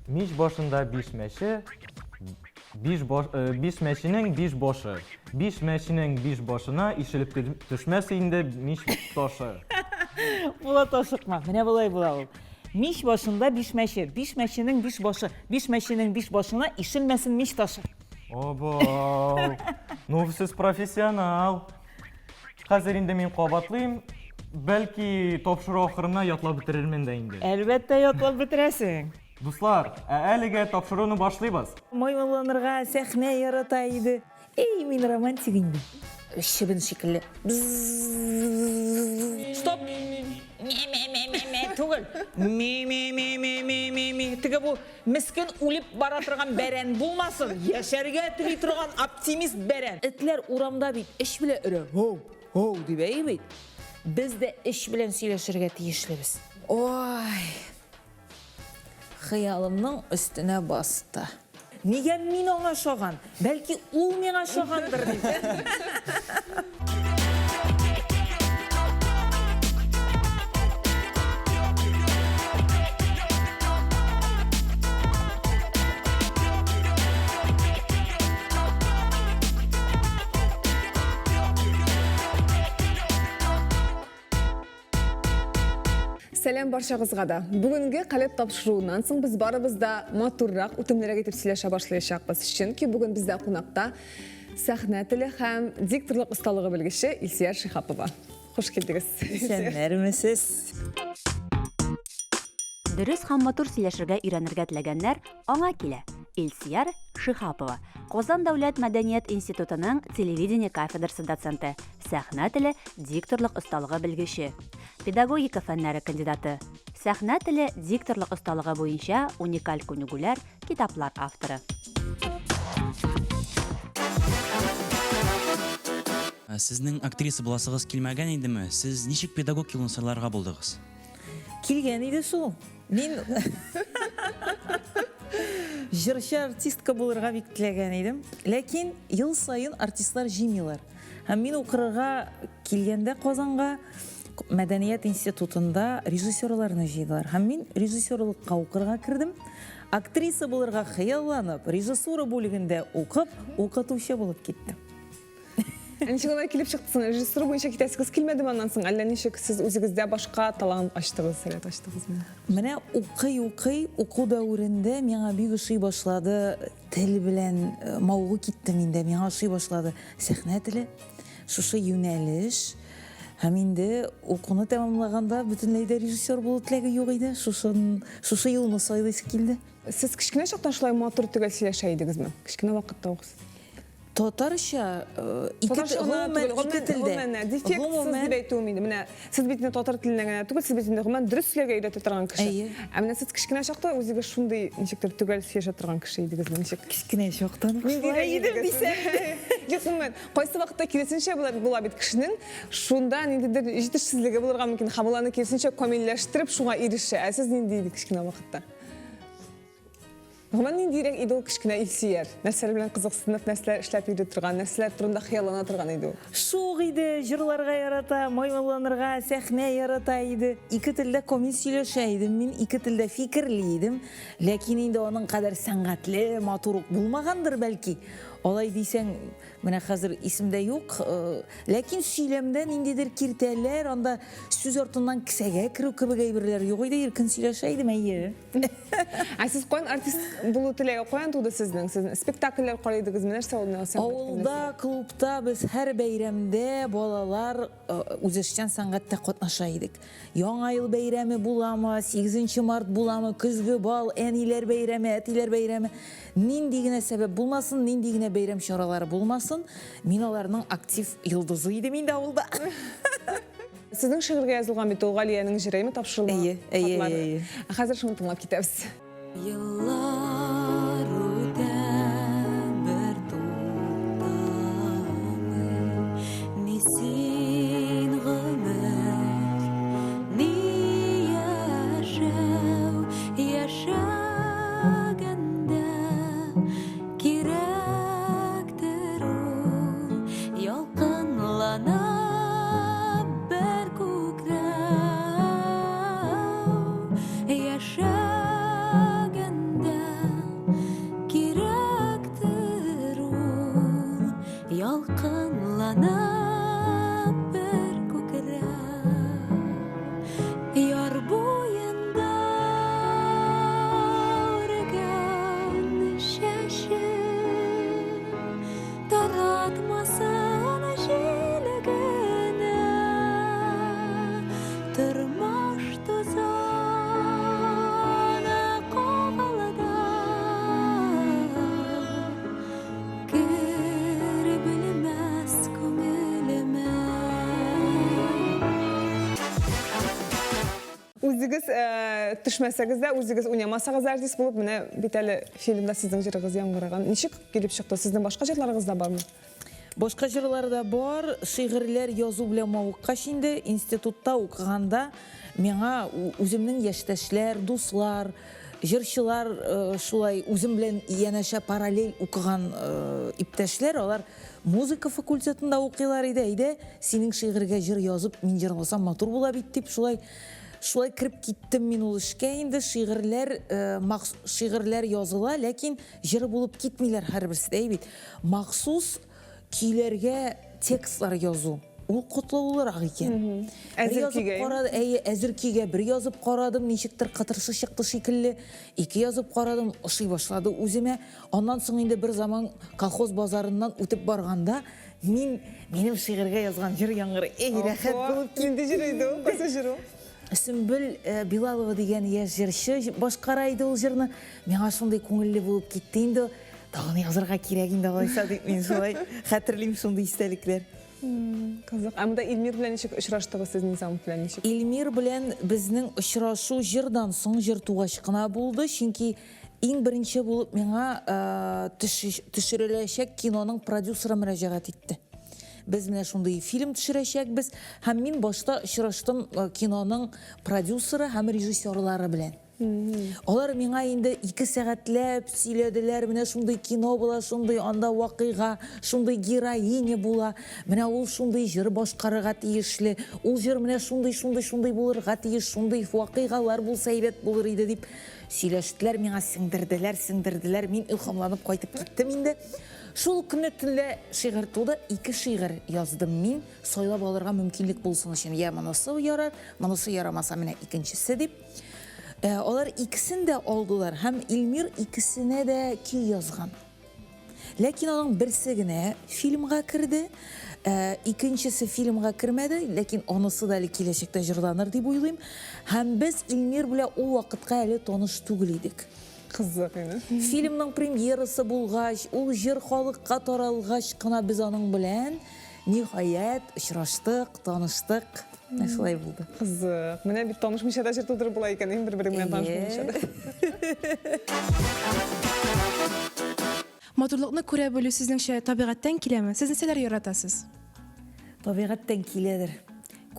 Мич башында биш мәче, биш баш, биш мәченең биш башы. Биш мәченең биш башына ишелеп төшмәс инде мич ташы. Булат, ашыкма. Менә болай була ул. Мич башында биш мәче, биш мәченең биш башы, биш мәченең биш башына ишелмәсен мич ташы. Обау. Ну, сез профессионал. Хәзер инде мин кабатлыйм. Бәлки тапшыру ахырына ятлап бетерермен дә инде. Әлбәттә, ятлап бетерәсең. Дуслар, ә әлегә тапшыруны башлыйбыз. Маймылланырга сәхнә ярата иде. Эй, мин романтик инде. Чебен шикелле. Стоп! Ме-ме-ме-ме-ме түгел. Ме-ме-ме-ме-ме-ме-ме. Теге бу мескен үлеп бара торган бәрән булмасын. Яшәргә тели торган оптимист бәрән. Этләр урамда бит эч белә өрә. Һоу, һоу дип әйе бит. Без дә эч белән сөйләшергә тиешлебез. Ой! Хыялымның өстенә басты. Нигә мин аңа ошаган? Бәлки ул миңа ошагандыр дип. Сәлам барчагызга да. Бүгенге Калеб тапшыруыннан соң без барыбыз да матуррак, үтемлерәк итеп сөйләшә башлаячакбыз. Чөнки бүген бездә кунакта сәхнә теле һәм дикторлык осталыгы белгече Илсөяр Шиһапова. Хуш килдегез. Исәннәрмесез. Дөрес һәм матур сөйләшергә өйрәнергә теләгәннәр аңа килә. Илсөяр Шиһапова, Казан дәүләт мәдәният институтының телевидение кафедрасы доценты, сәхнә теле, дикторлык осталыгы белгече, педагогика фәннәре кандидаты, сәхнә теле, дикторлык осталыгы буенча уникаль күнегүләр, китаплар авторы. Сезнең актриса буласыгыз килмәгән идеме? Сез ничек педагог юлын сайларга булдыгыз? Килгән иде шул. Мин җырчы артистка булырга бик теләгән идем. Ләкин ел саен артистлар җыймыйлар. Һәм мин укырга килгәндә Казанга мәдәният институтында режиссерларны җыйдылар. Һәм мин режиссерлыкка укырга кердем. Актриса булырга хыялланып, режиссура бүлегендә укып, укытучы булып киттем. Ә ничек алай килеп чыкты соң? Режиссура буенча китәсегез килмәдеме аннан соң? Әллә ничек сез үзегездә башка талант ачтыгыз, сәләт ачтыгызмы? Менә укый-укый, уку дәверендә миңа бик ошый башлады тел белән э, мавыгу китте миндә, миңа ошый башлады сәхнә теле, шушы юнәлеш. Һәм инде укуны тәмамлаганда бөтенләй дә режиссер булу теләге юк иде. Шушы шушы юлны сайлыйсы килде. Сез кечкенә чактан шулай матур төгәл сөйләшә идегезме? Кечкенә вакытта ук сез. Татарча ике гомумән ике телдә. Гомумән, дефектсыз дип әйтүем инде. Менә сез бит инде татар теленә генә түгел, сез бит инде гомумән дөрес сөйләргә өйрәтә торган кеше. Әйе. Ә менә сез кечкенә чакта үзегез шундый ничектер төгәл сөйләшә торган кеше идегезме, ничек? Кечкенә чактан ук шулай идем дисәм. Юк, гомумән, кайсы вакытта киресенчә була, була бит кешенең, шунда ниндидер җитешсезлеге булырга мөмкин һәм ул аны киресенчә камилләштереп шуңа ирешә. Ә сез нинди идегез кечкенә вакытта? Гомумән, ниндирәк иде ул кечкенә Илсөяр? Нәрсәләр белән кызыксынып, нәрсәләр эшләп йөри торган, нәрсәләр турында хыяллана торган иде ул? Шук иде, җырларга ярата, маймылланырга, сәхнә ярата иде. Ике телдә камил сөйләшә идем мин, ике телдә фикерли идем. Ләкин инде аның кадәр сәнгатьле, матур ук булмагандыр, бәлки. Алай дисәң, менә хәзер исемдә юк. Ләкин сөйләмдә ниндидер киртәләр, анда сүз артыннан кесәгә керү кебек әйберләр юк иде, иркен сөйләшә идем, әйе. Ә сез каян артист булу теләге каян туды сезнең? Сез спектакльләр карый идегезме? Нәрсә ул сәнгать Авылда, клубта без һәр бәйрәмдә балалар э, үзешчән сәнгатьтә катнаша идек. Яңа ел бәйрәме буламы, 8 март буламы, көзге бал, әниләр бәйрәме, әтиләр бәйрәме. Нинди генә сәбәп булмасын, нинди генә бәйрәм чаралары булмасын, мин аларның актив йолдызы идем инде авылда. Сезнең шигырьгә язылган бит ул Галиянең җыры, тапшырылма. Әйе, әйе, әйе. Ә хәзер шуны тыңлап китәбез. Еллар үтә бер туктамый, ни син гомер, ни яшәү, яшәгәндә кирәктер ул, Ялкынлана бер күкрәү, яшәгәндә. Үзегез төшмәсәгез дә, үзегез уйнамасагыз да артист булып, менә бит әле фильмда сезнең җырыгыз яңгыраган. Ничек килеп чыкты? Сезнең башка җырларыгыз да бармы? Башка җырлар да бар. Шигырьләр язу белән мавыккач инде, институтта укыганда миңа үземнең яшьтәшләр, дуслар, җырчылар шулай үзем белән янәшә параллель укыган иптәшләр, алар музыка факультетында укыйлар иде. Әйдә, синең шигырьгә җыр язып, мин җырласам матур була бит дип, шулай шулай кереп киттем мин ул эшкә инде. Шигырьләр, шигырьләр языла, ләкин җыр булып китмиләр һәрберсе дә, әй бит. Махсус көйләргә текстлар язу ул котлаулырак икән. Әзер көйгә. Карады, әйе, әзер көйгә бер язып карадым, ничектер кытыршы чыкты шикелле. Ике язып карадым, ошый башлады үземә. Аннан соң инде бер заман колхоз базарыннан үтеп барганда, мин минем шигырьгә язган җыр яңгырый. Эй, рәхәт булып китте. Нинди җыр иде ул? Кайсы җыр ул? Сөмбел э, Билалова дигән яшь җырчы башкара иде ул җырны. Миңа шундый күңелле булып китте инде. Тагын язырга кирәк инде алайса дип мин шулай хәтерлим шундый истәлекләр. Кызык. Ә монда Илмир белән ничек очраштыгыз сез Низамов белән ничек? Илмир белән безнең очрашу җырдан соң җыр тугач кына булды, чөнки иң беренче булып миңа төшереләчәк киноның продюсеры мөрәҗәгать итте. Без менә шундый фильм төшерәчәкбез һәм мин башта очраштым киноның продюсеры һәм режиссерлары белән. Алар миңа инде ике сәгатьләп сөйләделәр, менә шундый кино була, шундый анда вакыйга, шундый героиня була, менә ул шундый җыр башкарырга тиешле, ул җыр менә шундый, шундый, шундый булырга тиеш, шундый вакыйгалар булса әйбәт булыр иде дип сөйләштеләр, миңа сеңдерделәр, сеңдерделәр, мин илһамланып кайтып киттем инде. Шул көнне төнлә шигырь туды, ике шигырь яздым мин, сайлап алырга мөмкинлек булсын өчен, я монысы ярар, монысы ярамаса менә икенчесе дип. Э, алар икесен дә алдылар һәм Илмир икесенә дә көй язган. Ләкин аның берсе генә фильмга керде, э, икенчесе фильмга кермәде, ләкин анысы да әле киләчәктә җырланыр дип уйлыйм. Һәм без Илмир белән ул вакытка әле таныш түгел идек. Кызык инде. Фильмның премьерасы булгач, ул җыр халыкка таралгач кына без аның белән Ниһаять, очраштык, таныштык. Менә шулай булды. Кызык. Менә бит танышмыйча да җыр тудырып була икән, иң бер-берең белән танышмыйча да. Матурлыкны күрә белү сезнеңчә табигатьтән киләме? Сез нәрсәләр яратасыз? Табигатьтән киләдер.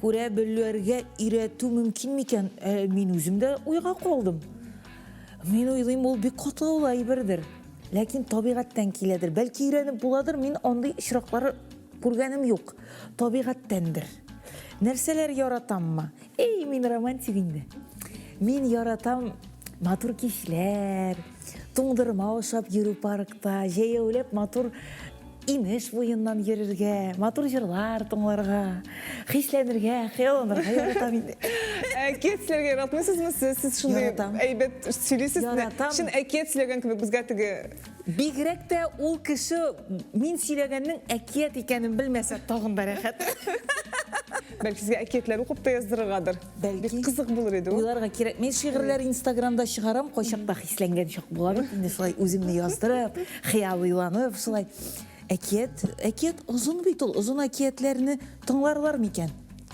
Күрә белүәргә өйрәтү мөмкин микән? Ә, мин үзем дә уйга калдым. Мин уйлыйм, ул бик катлаулы әйбердер. Ләкин табигатьтән киләдер. Бәлки өйрәнеп буладыр, мин андый очраклар күргәнем юк. Табигатьтәндер. Нәрсәләр яратаммы? Эй, мин романтик инде. Мин яратам матур кичләр, туңдырма ашап йөрү паркта, җәяүләп матур инеш буеннан йөрергә, матур җырлар тыңларга, хисләнергә, хыялланырга яратам инде. Әкият сөйләргә яратмыйсызмы сез? Сез шундый әйбәт сөйлисез. Яратам. Чын әкият сөйләгән кебек безгә теге Бигрәк тә ул кеше мин сөйләгәннең әкият икәнен белмәсә тагын да рәхәт. Бәлки сезгә әкиятләр укып та яздырыргадыр. Бәлки. Бик кызык булыр иде ул. Уйларга кирәк. Мин шигырьләр Инстаграмда чыгарам, кайчакта хисләнгән чак була бит инде шулай үземне яздырып, хыялыйланып шулай. Әкият, әкият озын бит ул, озын әкиятләрне тыңларлар микән?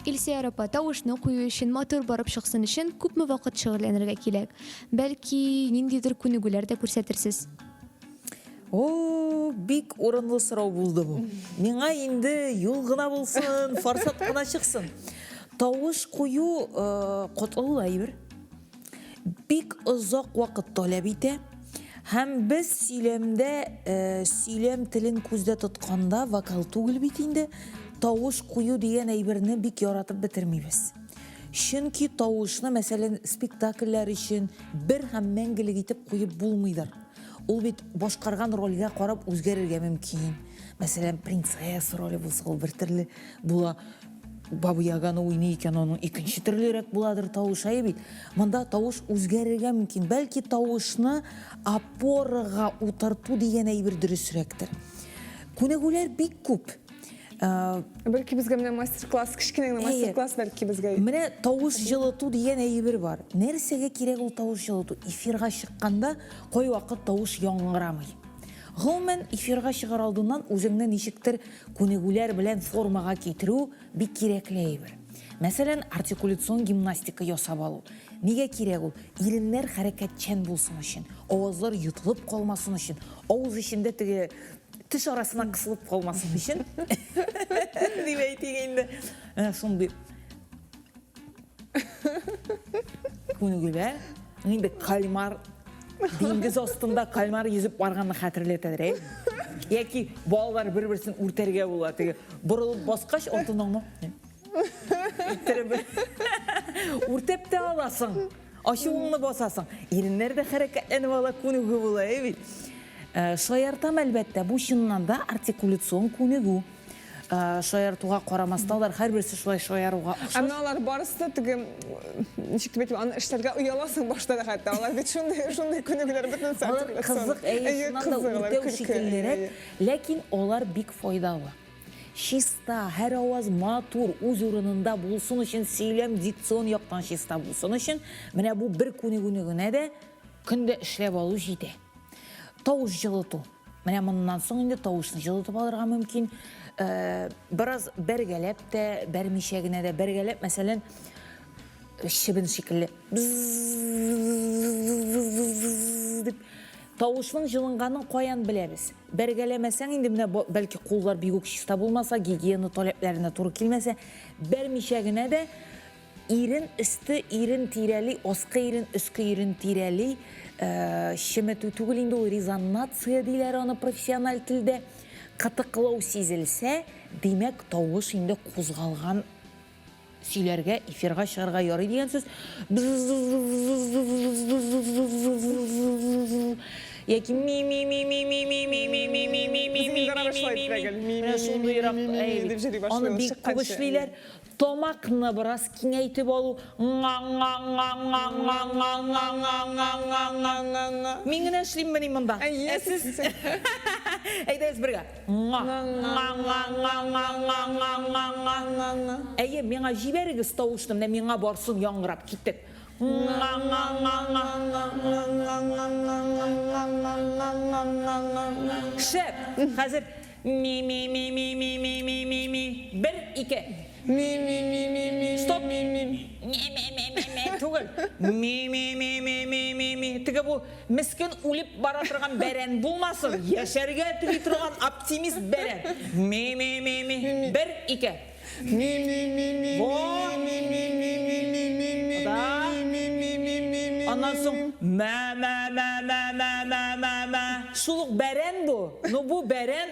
Илсөяр апа, тавышны кую өчен, матур барып чыксын өчен күпме вакыт шөгыльләнергә кирәк? Бәлки, ниндидер күнегүләр дә күрсәтерсез? О, бик урынлы сорау булды бу. Миңа инде юл гына булсын, форсат кына чыксын. Тавыш кую э, катлаулы әйбер. Бик озак вакыт таләп итә. Һәм без сөйләмдә э, сөйләм телен күздә тотканда, вокал түгел бит инде, тавыш кую дигән әйберне бик яратып бетермибез. Чөнки тавышны, мәсәлән, спектакльләр өчен бер һәм мәңгелек итеп куеп булмыйдыр. Ул бит башкарган рольгә карап үзгәрергә мөмкин. Мәсәлән, принцесса роле булса, ул бер төрле була. Баба Яганы уйный икән, аның икенче төрлерәк буладыр тавыш, әйе бит. Монда тавыш үзгәрергә мөмкин. Бәлки тавышны опорага утырту дигән әйбер дөресрәктер. Күнегүләр бик күп. Бәлки безгә менә мастер-класс, кечкенә генә мастер-класс бәлки безгә. Менә тавыш җылыту дигән әйбер бар. Нәрсәгә кирәк ул тавыш җылыту? Эфирга чыкканда кайвакыт тавыш яңгырамый. Гомумән, эфирга чыгар алдыннан үзеңне ничектер күнегүләр белән формага китерү бик кирәкле әйбер. Мәсәлән, артикуляцион гимнастика ясап алу. Нигә кирәк ул? Иреннәр хәрәкәтчән булсын өчен, авазлар йотылып калмасын өчен, авыз эчендә теге теш арасына кысылып калмасын өчен, дип әйтик инде. Менә шундый күнегүләр. Инде кальмар диңгез астында кальмар йөзеп барганны хәтерләтәдер, әй. Яки балалар бер-берсен үртәргә була. Теге борылып баскач, артыннан иттереп үртәп тә аласың. Ачуыңны басасың. Иреннәр дә хәрәкәтләнеп ала, күнегү була, әй бит. Э, шаяртам, әлбәттә, бу чыннан да артикуляцион күнегү. Э, шаяртуга карамастан, алар һәрберсе шулай шаяруга охшаш. Әмма алар барысы да теге, ничек дип әйтим, аны эшләргә ояласың башта да хәтта. Алар бит шундый, шундый күнегүләр бөтенесе Алар кызык, әйе, чыннан да үртәү шикеллерәк, ләкин алар бик файдалы. Чиста, һәр аваз матур, үз урынында булсын өчен, сөйләм дикцион яктан чиста булсын өчен, менә бу бер күнегүне генә дә көн дә эшләп алу җитә. Тавыш җылыту. Менә моннан соң инде тавышны җылытып алырга мөмкин. Э, бераз бәргәләп тә, бәрмичә генә дә бәргәләп, мәсәлән, чебен шикелле дип тавышның җылынганын каян беләбез? Бәргәләмәсәң инде менә бәлки куллар бик үк чиста булмаса, гигиена таләпләренә туры килмәсә, бәрмичә генә дә Ирен өсте ирен тирәли, аскы ирен өске ирен тирәли, чеметү түгел инде ул, резонация диләр аны профессиональ телдә. Кытыклау сизелсә, димәк, тавыш инде кузгалган, сөйләргә, эфирга чыгарга ярый дигән сүз. Яки ми ми ми ми ми ми ми ми ми ми ми ми ми ми ми шундыйрак, аны бик күп эшлиләр. Тамакны бераз киңәйтеп алу. Ңа-ңа-ңа-ңа-ңа-ңа-ңа-ңа-ңа-ңа-ңа-ңа. Мин генә эшлиммени монда? Әйе, Ә сез? Әйдәгез бергә. Ңа-ңа-ңа-ңа-ңа-ңа-ңа-ңа-ңа-ңа. Әйе, миңа җибәрегез тавышны, менә миңа барсын яңгырап киттек. Ңа-ңа-ңа-ңа-ңа-ңа-ңа-ңа-ңа-ңа-ңа-ңа-ңа-ңа. Шәп! Хәзер Ми ми ми ми ми ми ми ми ми. Бер, ике. Ми ми ми ми ми Стоп. ми ми. Ми ми ми ми ми түгел. Ми ми ми ми ми ми ми. Теге бу мескен үлеп бара торган бәрән булмасын. Яшәргә тели торган оптимист бәрән. Ми ми ми ми. Бер, ике. Ми ми ми ми Во. ми ми ми ми ми ми ми Да. ми ми ми ми ми Аннан соң мә мә мә мә мә мә мә мә. Шул ук бәрән бу. Ну бу бәрән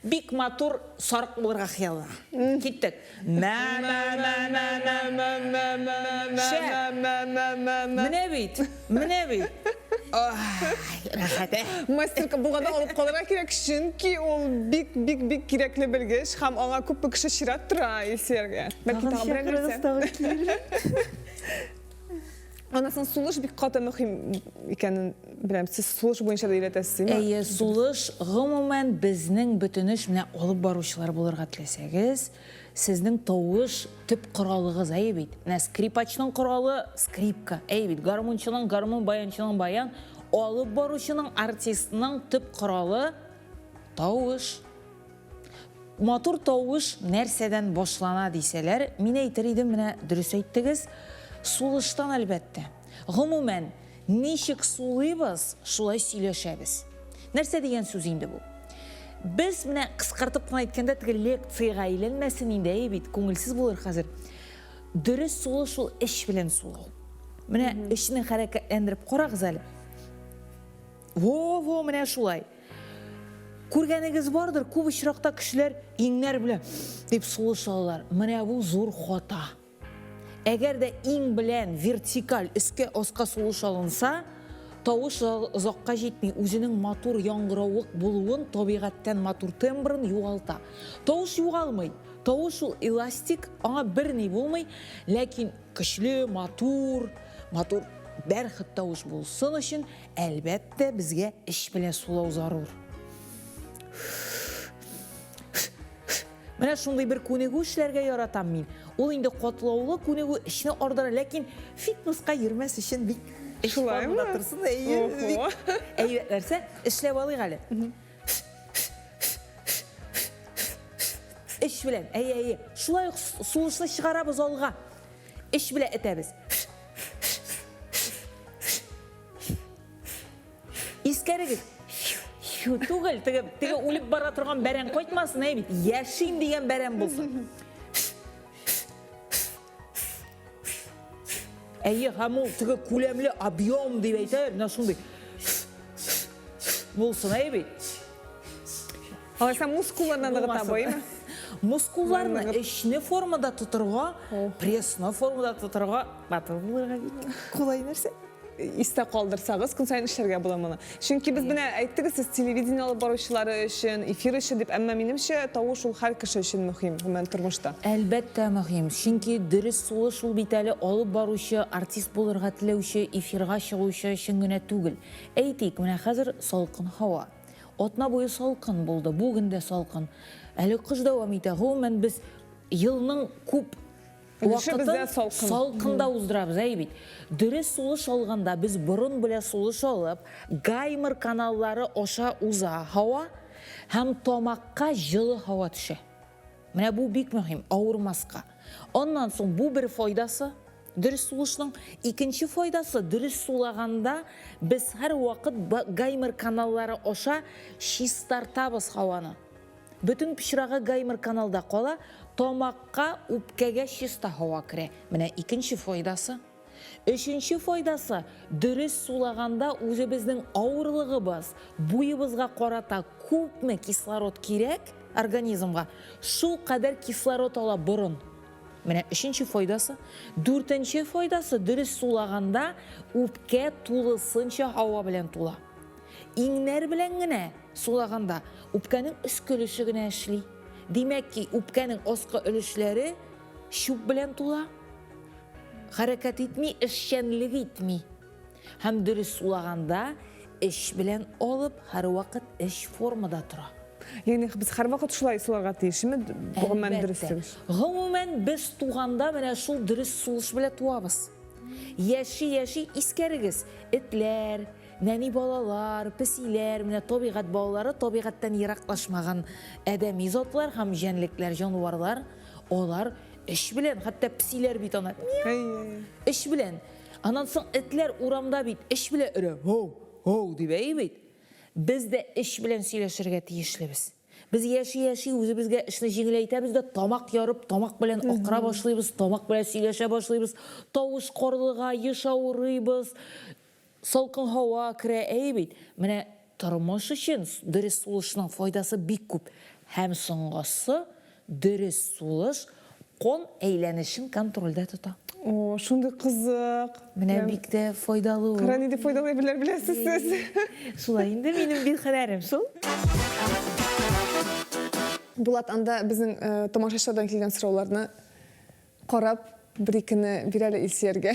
бик матур сарык булырга хыяллана. Киттек. Мә мә мә мә мә. мә мә мә мә Шәп. мә мә мә мә. Менә бит, менә бит. Ай, рәхәт, ә? Мастер булганда алып калырга кирәк, чөнки ул бик бик бик кирәкле белгеч һәм аңа күпме кеше чират тора Илсөяргә. Бәлки тагын берәр нәрсә. тагын килер. Аннан соң сулыш бик каты мөһим икәнен беләм. Сез сулыш буенча да өйрәтәсез, димме? Әйе, сулыш, гомумән, безнең бөтен эш, менә алып баручылар булырга теләсәгез, сезнең тавыш төп коралыгыз, әйе бит? Менә скрипачның коралы скрипка, әйе бит? Гармунчының гармун, баянчының баян, алып баручының, артистның төп коралы тавыш. Матур тавыш нәрсәдән башлана дисәләр, мин әйтер идем, менә дөрес әйттегез, сулыштан, әлбәттә. Гомумән, ничек сулыйбыз, шулай сөйләшәбез. Нәрсә дигән сүз инде бу? Без менә кыскартып кына әйткәндә, теге лекциягә әйләнмәсен инде, әйе бит, күңелсез булыр хәзер. Дөрес сулыш ул эч белән сулау. Менә эчне хәрәкәтләндереп карагыз әле. Во-во, менә шулай. Күргәнегез бардыр, күп очракта кешеләр иңнәр белән дип сулыш алалар. Менә бу зур хата. Әгәр дә иң белән вертикаль өскә аска сулыш алынса, тавыш озакка җитми, үзенең матур яңгыравык булуын, табигатьтән матур тембрын югалта. Тавыш югалмый. Тавыш ул эластик, аңа берни булмый, ләкин көчле, матур, матур бәрхет тавыш булсын өчен Әлбәттә, безгә эч белән сулау зарур. Менә шундый бер күнегү эшләргә яратам мин. Ул инде катлаулы күнегү, эчне ардыра, ләкин фитнеска йөрмәс өчен бик эш Шулаймы? формада торсын. Әйе, бик әйбәт нәрсә. Эшләп алыйк әле. Эч белән, әйе, әйе. Шулай ук сулышны чыгарабыз алга. Эч белән этәбез. Искәрегез. Түгел, теге, теге үлеп бара торган бәрән кайтмасын, әй бит. Яшим дигән бәрән булсын. Әйе, һәм ул теге күләмле объем дип әйтәләр, менә шундый булсын, әйе бит. Алайса мускулларны ныгыта бу, әйеме? Мускулларны эчне формада тотырга, прессны формада тотырга батыр булырга бик кулай нәрсә. Истә калдырсагыз, көн саен эшләргә була моны. Чөнки без менә әйттегез сез телевидение алып баручылары өчен, эфир өчен дип, әмма минемчә тавыш ул һәр кеше өчен мөһим, гомумән тормышта. Әлбәттә мөһим, чөнки дөрес сулыш ул бит әле алып баручы, артист булырга теләүче, эфирга чыгучы өчен генә түгел. Әйтик, менә хәзер салкын һава. Атна буе салкын булды, бүген дә салкын. Әле кыш дәвам итә. Гомумән, без елның күп вакытын салкында уздырабыз, әйе бит. Дөрес сулыш алганда без борын белән сулыш алып, гаймор каналлары аша уза һава һәм тамакка җылы һава төшә. Менә бу бик мөһим, авырмаска. Аннан соң бу бер файдасы дөрес сулышның. Икенче файдасы, дөрес сулаганда без һәрвакыт гаймор каналлары аша чистартабыз һаваны. Бөтен пычрагы гаймор каналда кала, тамакка, үпкәгә чиста һава керә. Менә икенче файдасы. Өченче файдасы, дөрес сулаганда үзебезнең авырлыгыбыз, буебызга карата күпме кислород кирәк организмга, шул кадәр кислород ала борын. Менә өченче файдасы. Дүртенче файдасы, дөрес сулаганда үпкә тулысынча һава белән тула. Иңнәр белән генә сулаганда үпкәнең өске өлеше генә эшли. Димәк ки, үпкәнең аскы өлешләре чүп белән тула. Хәрәкәт итми, эшчәнлек итми. Һәм дөрес сулаганда эч белән алып, һәрвакыт эч формада тора. Ягъни без һәрвакыт шулай суларга тиешме? Гомумән дөрес сулыш. Гомумән без туганда менә шул дөрес сулыш белән туабыз. Яши-яши искәрегез, этләр, нәни балалар, песиләр, менә табигать балалары, табигатьтән ераклашмаган адәми затлар һәм җәнлекләр, җанварлар, алар Эш белән, хәтта песиләр бит ана. Мяу! Эш белән. Аннан соң этләр урамда бит эш белән өрә. Һоу, һоу дип әйе бит. Без дә эш белән сөйләшергә тиешлебез. Без яши-яши үзебезгә эшне җиңеләйтәбез дә тамак ярып, тамак белән акыра башлыйбыз, тамак белән сөйләшә башлыйбыз, тавыш карлыга, еш авырыйбыз. Салкын һава керә, әйе бит? Менә тормыш өчен дөрес сулышның файдасы бик күп. Һәм соңгысы, дөрес сулыш кан әйләнешен контрольдә тота. О, шундый кызык. Менә бик тә файдалы ул. Кара, нинди файдалы әйберләр беләсез сез. Шулай инде, минем бит һөнәрем шул. Булат, анда безнең тамашачылардан килгән сорауларны Карап, бер-икене бир әле Илсөяргә.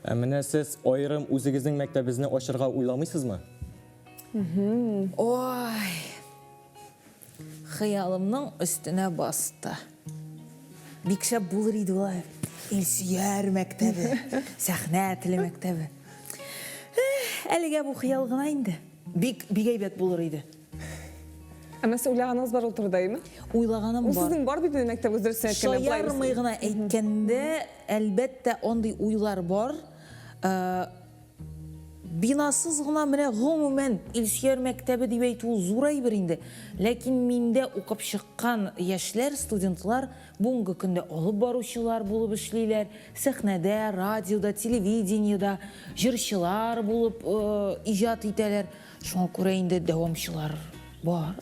Ә менә сез аерым үзегезнең мәктәбезне ачырга уйламыйсызмы? Ой! Хыялымның өстенә басты. Бик шәп булыр иде ул Илсөяр мәктәбе, сәхнә теле мәктәбе. Әлегә бу хыял гына инде. Бик, бик әйбәт булыр иде. Ә нәрсә уйлаганыгыз бар ул турыда, әйеме? Уйлаганым бар. Ул сезнең бар бит инде мәктәп үз дөресен әйткәндә. Шаярмый гына әйткәндә, әлбәттә, андый уйлар бар. Бинасыз гына менә гомумән Илсөяр мәктәбе дип әйтү ул зур әйбер инде. Ләкин миндә укып чыккан яшьләр, студентлар бүгенге көндә алып баручылар булып эшлиләр, сәхнәдә, радиода, телевидениедә җырчылар булып иҗат итәләр. Шуңа күрә инде дәвамчылар бар.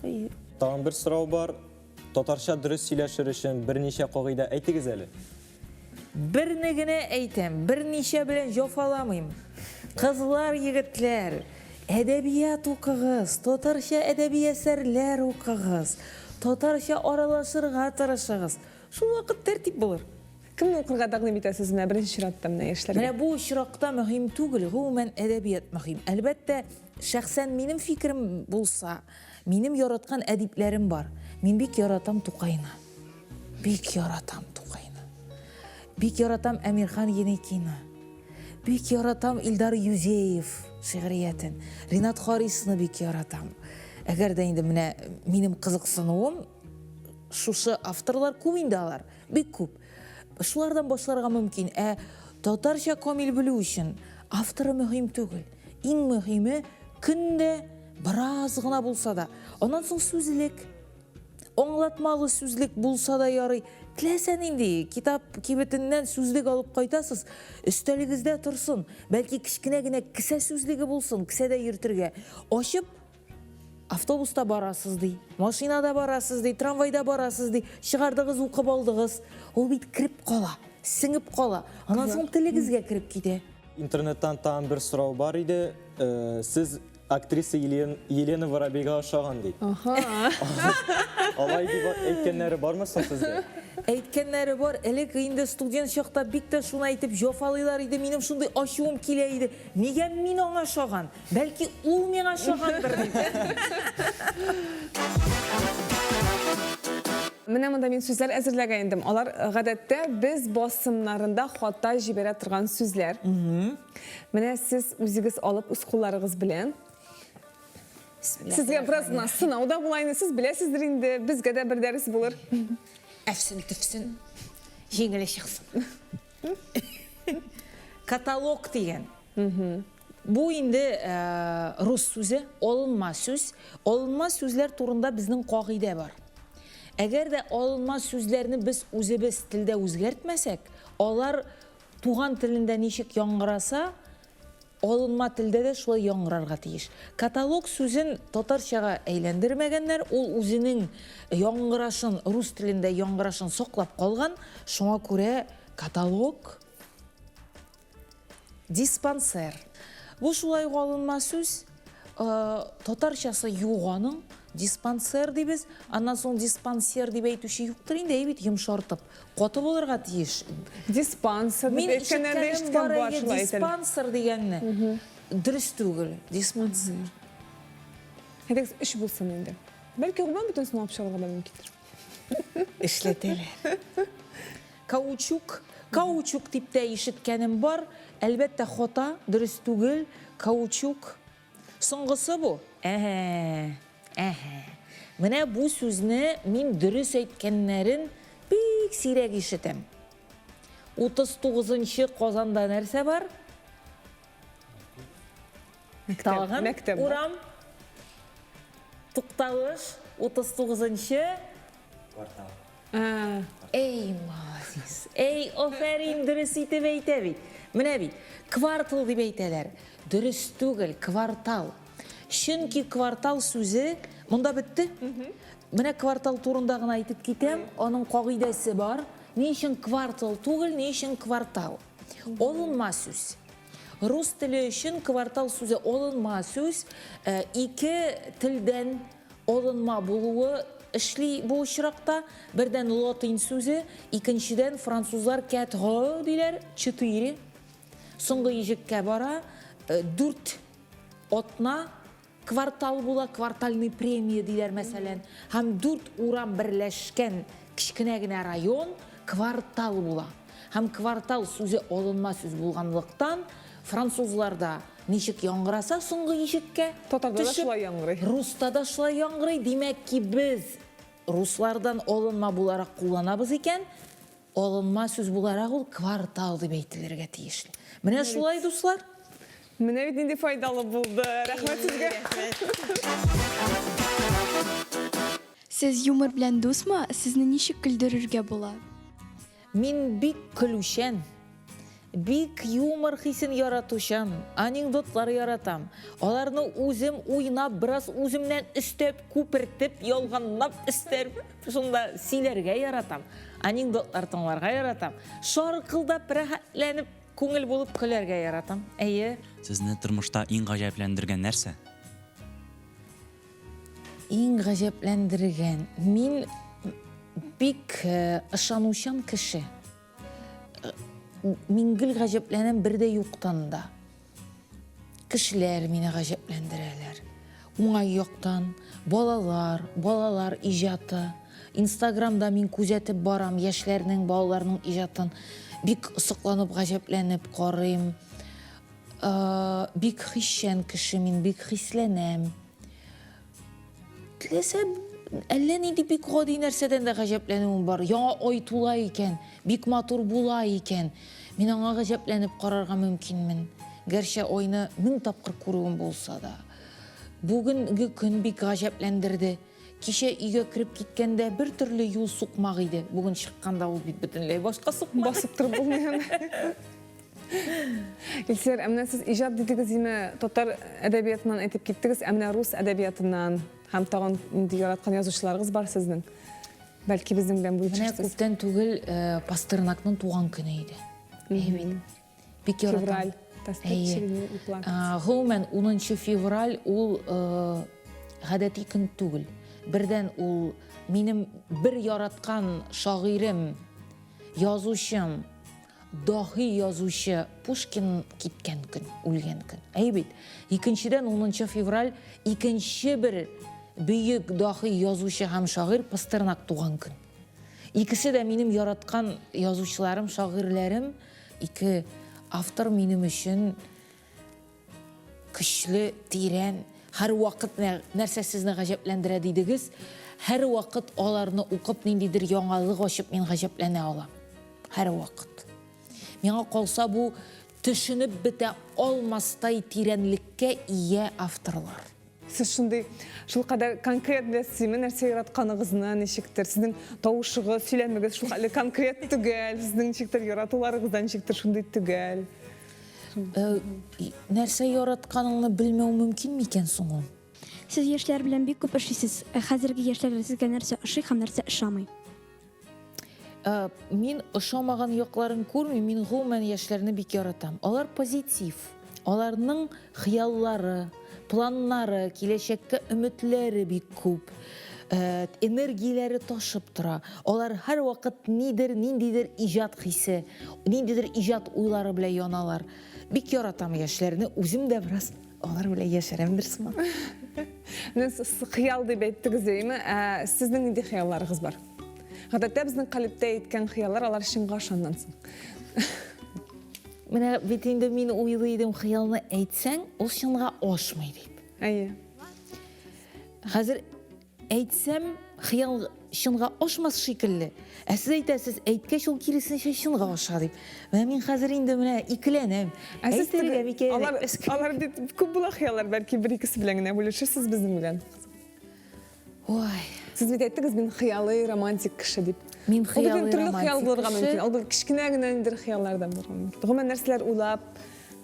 Тагын бер сорау бар. Татарча дөрес сөйләшер өчен берничә кагыйдә әйтегез әле. Берне генә әйтәм, берничә белән җафаламыйм. Кызлар, егетләр, әдәбият укыгыз, татарча әдәби әсәрләр укыгыз, татарча аралашырга тырышыгыз. Шул вакыт тәртип булыр. Кемне укырга тәкъдим итәсез менә беренче чиратта менә яшьләргә? Менә бу очракта мөһим түгел, гомумән әдәбият мөһим. Әлбәттә, шәхсән минем фикерем булса, минем яраткан әдипләрем бар. Мин бик яратам Тукайны. Бик яратам Тукайны. Бик яратам Әмирхан Еникины. Бик яратам Илдар Юзеев шигъриятен. Ринат Харисны бик яратам. Әгәр дә инде менә минем кызыксынуым. Шушы авторлар күп инде алар, бик күп. Шулардан башларга мөмкин. Ә татарча камил белү өчен авторы мөһим түгел. Иң мөһиме көн дә бераз гына булса да. Аннан соң сүзлек. Аңлатмалы сүзлек булса да ярый. Теләсә нинди китап кибетеннән сүзлек алып кайтасыз, өстәлегездә торсын. Бәлки кечкенә генә кесә сүзлеге булсын, кесәдә йөртергә. Ачып Автобуста барасыз ди, машинада барасыз ди, трамвайда барасыз ди, чыгардыгыз, укып алдыгыз. Ул бит кереп кала, сеңеп кала. Аннан соң телегезгә кереп китә. Интернеттан тагын бер сорау бар иде. Э, сез актриса Елена Воробейга ошаган ди. Аха. Алай дип әйткәннәре бармы соң сезгә? Әйткәннәре бар. Элек инде студент чакта бик тә шуны әйтеп җафалыйлар иде. Минем шундый ачуым килә иде. Нигә мин аңа ошаган? Бәлки ул миңа ошагандыр дип. Менә монда мин сүзләр әзерләгән идем. Алар э, гадәттә без басымнарында хата җибәрә торган сүзләр. Менә сез үзегез алып үз кулларыгыз белән. Сезгә бераз гына сынау да була инде. Сез беләсездер инде, безгә дә бер дәрес булыр. Әфсен төфсен, җиңеле чыксын. Каталог дигән. Бу инде рус сүзе, алынма сүз. Алынма сүзләр турында безнең кагыйдә бар. Әгәр дә алынма сүзләрне без үзебез телдә үзгәртмәсәк, алар туган телендә ничек яңгыраса, алынма телдә дә шулай яңгырарга тиеш. Каталог сүзен татарчага әйләндермәгәннәр, ул үзенең яңгырашын, рус телендә яңгырашын саклап калган. Шуңа күрә каталог Диспансер. Бу шулай ук алынма сүз. Татарчасы юк аның. Диспансер дибез. Аннан соң диспансер дип әйтүче юктыр инде, әй бит йомшартып. Каты булырга тиеш. Диспансер дип әйткәннәр дә ишеткән бар шулай әйтәләр. Диспансер дигәнне. Дөрес түгел. Диспансер. Әйдәгез, өч булсын инде. Бәлки гомумән бөтенесен алып чыгарга да мөмкиндер. Эшләтәләр. Каучук, каучук дип тә ишеткәнем бар. Әлбәттә, хата, дөрес түгел. Каучук. Соңгысы бу. Әһә, әһә. Менә бу сүзне мин дөрес әйткәннәрен бик сирәк ишетәм. 39 нчы Казанда нәрсә бар? Тагын мәктәп бар. урам. Тукталыш 39 нчы Квартал. Эй, молодец. Эй, афәрин, дөрес итеп әйтә бит. Менә бит, квартал дип әйтәләр. Дөрес түгел, квартал. Чөнки квартал сүзе монда бетте. Менә квартал турында гына әйтеп китәм, аның кагыйдәсе бар. Ни өчен квартал түгел, ни өчен квартал? Алынма сүз. Рус теле өчен квартал сүзе алынма сүз, э, ике телдән Алынма булуы эшли бу очракта. Бердән латин сүзе, икенчедән французлар quatre диләр, четыре. Соңгы иҗеккә бара, э, дүрт атна квартал була, квартальный премия диләр мәсәлән. Һәм дүрт урам берләшкән кечкенә генә район квартал була. Һәм квартал сүзе алынма сүз булганлыктан, французларда Ничек яңгыраса соңгы ишеккә Татарда да төшеп, шулай яңгырый. Руста да шулай яңгырый. Димәк ки, без руслардан алынма буларак кулланабыз икән, алынма сүз буларак ул квартал дип әйтелергә тиешле. Менә шулай, дуслар. Менә бит нинди файдалы булды. Рәхмәт сезгә. Сез юмор белән дусмы? Сезне ничек көлдерергә була? Мин бик көлүчән, бик юмор хисен яратучан, анекдотлар яратам. Аларны үзем уйнап, бераз үземнән өстәп, күпертеп, ялганлап өстәп, шунда сөйләргә яратам. Анекдотлар тыңларга яратам. Шаркылдап, рәхәтләнеп, күңел булып көләргә яратам. Әйе. Сезне тормышта иң гаҗәпләндергән нәрсә? Иң гаҗәпләндергән, мин бик э, ышанучан кеше. Э, мин гел гаҗәпләнәм бер дә юктан да. Кешеләр мине гаҗәпләндерәләр. Уңай яктан, балалар, балалар иҗаты. Инстаграмда мин күзәтеп барам яшьләрнең, балаларның иҗатын. Бик сокланып, гаҗәпләнеп карыйм. Э, бик хисчән кеше мин, бик хисләнәм. Теләсә Әллә нинди бик гади нәрсәдән дә гаҗәпләнүем бар. Яңа ай тула икән, бик матур була икән. Мин аңа гаҗәпләнеп карарга мөмкинмен. Гәрчә айны мең тапкыр күрүем булса да. Бүгенге көн бик гаҗәпләндерде. Кичә өйгә кереп киткәндә бер төрле юл сукмак иде. Бүген чыкканда ул бит бөтенләй башка сукмак. Басып торып булмый аны. Илсөяр, ә менә сез иҗат дидегез, име, татар әдәбиятыннан әйтеп киттегез, ә менә рус әдәбиятыннан һәм тагын нинди яраткан язучыларыгыз бар сезнең? Бәлки безнең белән бүлешерсез. Менә күптән түгел э, Пастернакның туган көне иде. Әйе бит. Бик яратам. Февраль. Әйе. Гомумән 10 февраль ул э, гадәти көн түгел. Бердән ул минем бер яраткан шагыйрем, язучым, Даһи язучы Пушкин киткән көн, үлгән көн. Әйе бит. Икенчедән, унынчы февраль икенче бер бөек даһи язучы һәм шагыйрь Пастернак туган көн. Икесе дә минем яраткан язучыларым, шагыйрьләрем. Ике автор минем өчен Көчле, тирән, һәрвакыт нәрсә сезне гаҗәпләндерә дидегез, һәрвакыт аларны укып ниндидер яңалык ачып мин гаҗәпләнә алам. Һәрвакыт. Миңа калса бу төшенеп бетә алмастай тирәнлеккә ия авторлар. Сез шундый шулкадәр конкрет беләсезме, нәрсә яратканыгызны, ничектер, сезнең тавышыгыз, сөйләмегез шулхәтле конкрет төгәл, сезнең ничектер яратуларыгыз да ничектер шундый төгәл. Э, нәрсә яратканыңны белмәү мөмкин микән соң ул? Сез яшьләр белән бик күп эшлисез. Ә хәзерге яшьләрдә сезгә нәрсә ошый һәм нәрсә ошамый? Э, мин ошамаган якларын күрмим, мин гомумән яшьләрне бик яратам. Алар позитив. Аларның хыяллары, планнары, киләчәккә өметләре бик күп. Э, энергияләре ташып тора. Алар һәрвакыт нидер, ниндидер иҗат хисе, ниндидер иҗат уйлары белән яналар. Бик яратам яшьләрне, үзем дә бераз алар белән яшәрәмдер сыман. Менә сез хыял дип әйттегез, әйеме? Ә сезнең нинди хыялларыгыз бар? Гадәттә безнең калебтә әйткән хыяллар алар чынга ашаннан соң. Менә бит инде мин уйлый идем, хыялны әйтсәң, ул чынга ашмый дип. Әйе. Хәзер әйтсәм, хыял чынга ашмас шикелле. Ә сез әйтәсез, әйткәч ул киресенчә чынга аша дип. Менә мин хәзер инде менә икеләнәм. Ә сез Әйтергә микән? Алар, алар бит күп була хыяллар, бәлки бер-икесе белән генә бүлешерсез безнең белән. Ой. Сез бит әйттегез, мин хыялый романтик кеше дип. Мин хыялый төрле хыял булырга кеше. мөмкин. Ул бит кечкенә генә ниндидер хыяллар да булырга мөмкин. Гомумән нәрсәләр уйлап,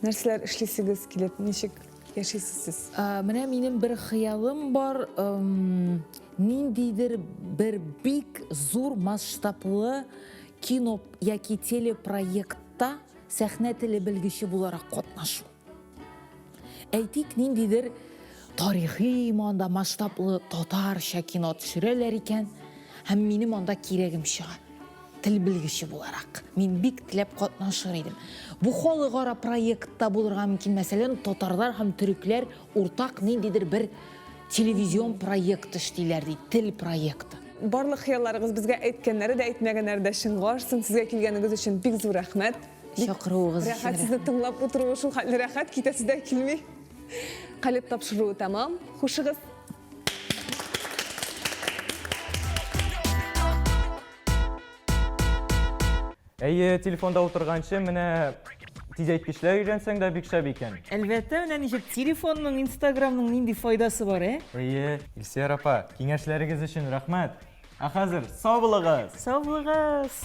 нәрсәләр эшлисегез килеп, ничек яшисез сез? Менә минем бер хыялым бар, ниндидер бер бик зур масштаблы кино яки телепроектта сәхнә теле белгече буларак катнашу. Әйтик, ниндидер тарихи анда масштаблы татарча кино төшерәләр икән, һәм минем анда кирәгем чыга. Тел белгече буларак, мин бик теләп катнашыр идем. Бу халыкара проектта булырга мөмкин, мәсәлән, татарлар һәм төрекләр уртак ниндидер бер телевизион проект эшлиләр ди, тел проекты. Барлык хыялларыгыз безгә әйткәннәре дә, әйтмәгәннәре дә чынга ашсын. Сезгә килгәнегез өчен бик зур рәхмәт. Чакыруыгыз өчен рәхәт сезне тыңлап утыруы шул хәтле рәхәт, китәсе дә килми. Калеб тапшыруы тәмам. Хушыгыз. Әйе, телефонда утырганчы, менә тизәйткечләр өйрәнсәң дә бик шәп икән. Әлбәттә, менә ничек телефонның, инстаграмның нинди файдасы бар, ә? Әйе, Илсөяр апа, киңәшләрегез өчен рәхмәт. Ә хәзер сау булыгыз! Сау булыгыз!